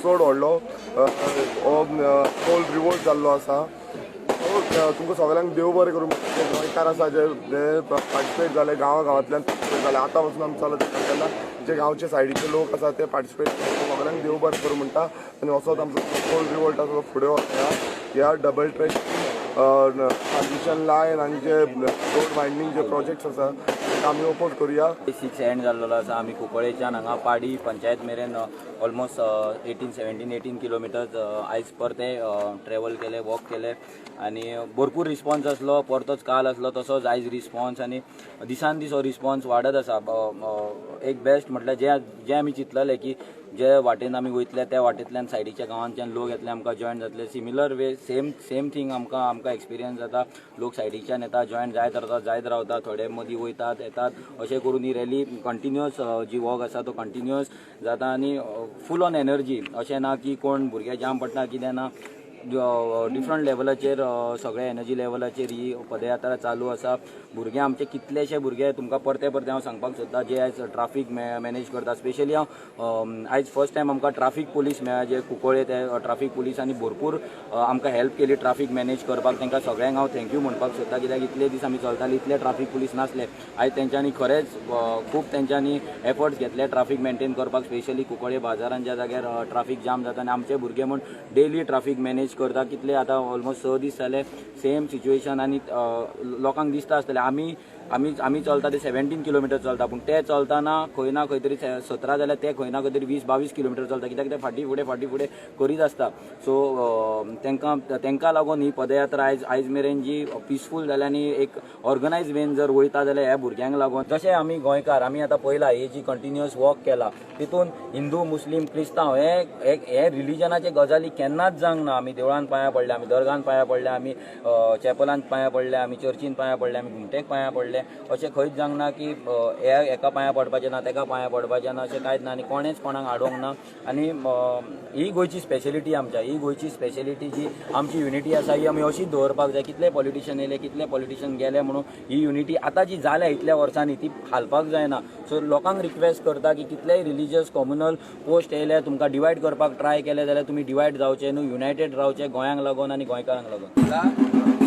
चड व्हडलो हो कोल रिवोल्ट जाल्लो आसा. सो तुमकां सगळ्यांक देव बरें करूं. गोंयकार आसा जे पार्टिसिपेट जाले, गांवा गांवांतल्यान पार्टिसिपेट जाले, आतां पासून आमी चलत तेन्ना जे गांवचे सायडीचे लोक आसा ते पार्टिसिपेट, सगळ्यांक देव बरें करूं म्हणटा. आनी असोच आमचो कोल रिवोल्ट आसा तो फुडें वता. ह्या डबल ट्रॅक ट्रान्समिशन लायन आनी जे रोड वायडनींग जे प्रोजेक्ट्स आसा ताका आमी ओपोज करुया. 6 एंड जाल्लो आसा. आमी कुंकळेच्यान हांगा पाडी पंचायत मेरेन ऑलमोस्ट 18, 17, 18 किलोमिटर्स आयज परते ट्रॅवल केले, वॉक केले आनी भरपूर रिस्पॉन्स आसलो. परतोच काल आसलो तसोच आयज रिस्पॉन्स आनी दिसान दीस हो रिस्पॉन्स वाडत आसा. एक बेस्ट म्हटल्यार जे जे आमी चिंतलेले की जे वाटेन आमी वयतले त्या वाटेंतल्यान सायडीच्या गांवांतल्यान लोक येतले, आमकां जॉयन जातले, similar way same same thing आमकां आमकां एक्सपिरियन्स जाता. लोक सायडीच्यान येता, जॉयन जायत रावता, जायत रावता, थोडे मदीं वयतात, येतात, अशें करून ही रॅली कंटिन्युअस जी वॉक आसा तो कंटिन्युअस जाता आनी फूल ऑन एनर्जी. अशें ना की कोण भुरगे जाम पडटा, कितें ना. डिफरंट लेवलाचेर, सगळे एनर्जी लेवलाचेर ही पदयात्रा चालू आसा. भुरगे आमचे, कितलेशे भुरगे, तुमकां परते परते हांव सांगपाक सोदता, जे आयज ट्राफीक मॅनेज करता. स्पेशली हांव आयज फर्स्ट टायम आमकां ट्राफीक पोलीस मेळ्ळा, जे कुंकळे ते ट्राफीक पुलिसांनी भरपूर आमकां हेल्प केली ट्राफीक मॅनेज करपाक. तांकां सगळ्यांक हांव thank you म्हणपाक सोदता, कित्याक इतले दीस आमी चलताले, इतले ट्राफीक पुलीस नासले. आयज तेंच्यांनी खरेंच खूब तेंच्यांनी एफर्ट्स घेतले ट्राफीक मेंटेन करपाक, स्पेशली कुंकळे बाजारान ज्या जाग्यार ट्राफीक जाम जाता. आनी आमचे भुरगे म्हूण डेली ट्राफीक मॅनेज करता. कितले आतां ऑलमोस्ट 6 दीस जाले सेम सिच्युएशन. आनी लोकांक दिसता आसतलें, आमी आमी आमी चलता ते 17 किलोमिटर चलता, पूण ते चलतना खंय ना खंय तरी 17 जाल्यार ते खंय ना खंय तरी 20-22 किलोमिटर चलता, कित्याक ते फाटीं फुडें फाटीं फुडें करीत आसता. सो तांकां तांकां लागून ही पदयात्रा आयज आयज मेरेन जी पिसफूल जाल्या आनी एक ऑर्गनायज वेन जर वयता जाल्यार ह्या भुरग्यांक लागून. जशें आमी गोंयकार, आमी आतां पळयला, ही जी कंटिन्युअस वॉक केला तितून हिंदू, मुस्लीम, क्रिस्तांव हे हे रिलिजनाचे गजाली केन्नाच जावंक ना. आमी देवळान पांयां पडले, आमी दर्गान पांयां पडले, आमी चॅपलान पांयां पडले, आमी चर्चीन पांयां पडले, आमी घुमटेक पांयां पडले. अशें खंयच जावंक ना की हे हेका पांयां पडपाचें ना, तेका पांयां पडपाचें ना, अशें कांयच ना. आनी कोणेच कोणाक आडोवंक ना. आनी ही गोंयची स्पेशलिटी, आमच्या ही गोंयची स्पेशलिटी, जी आमची युनिटी आसा, ही आमी अशीच दवरपाक जाय. कितले पॉलिटिशन येयले, कितले पॉलिटिशन गेले म्हणून ही युनिटी आतां जी जाल्या इतल्या वर्सांनी ती हालपाक जायना. सो लोकांक रिक्वेस्ट करता की कितलेय रिलिजियस कॉम्युनल पोस्ट येयले, तुमकां डिवायड करपाक ट्राय केले जाल्यार तुमी डिवायड जावचे न्हू, युनायटेड रावचे, गोंयांक लागून आनी गोंयकारांक लागून.